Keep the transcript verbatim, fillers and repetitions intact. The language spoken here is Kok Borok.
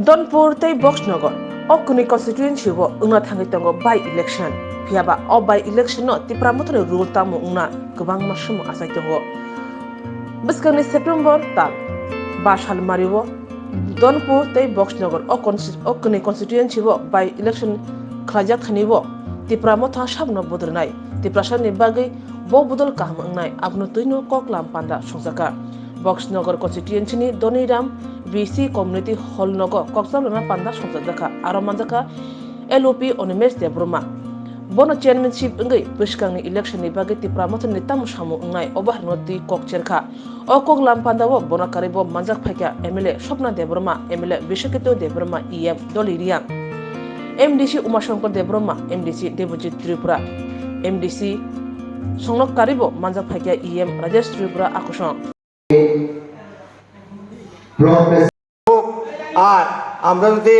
Donpur tei Boxnagar, o kwnwi constituency o wngna thangwi tongo by election. Phiyaba o by election no Tipra Mothani rule tamo wngna kwbangma samung achai tongo. Bwskangni September tal ba salmari o Donpur tei Boxnagar o consti-, o kwnwi constituency o by election khlaijak thani o Tipra Motha sabno bodolnai. Tiprasani bagwi bo bodol kaham wngnai, abono twino koklam panda songjakha. Boxnagar constituency ni Doniram B C Community Hall nogo kokchap lama panda songjakjakha, aro manjakha L O P Animesh Debbarma. Bono chairmanship wngwi bwskangni election ni bagwi Tipra Mothani tamo samung wngnai, obo harno twi kok cherkha. O koklam panda o bono karwi bo manjak phaikha M L A Swapna Debbarma, M L A Biswaketu Debbarma, E M Doli Reang, M D C Umashankar Debbarma, M D C Debojit Tripura, M D C songno karwi bo manjak phaikha E M Rajesh Tripura akusong. আর আমরা যদি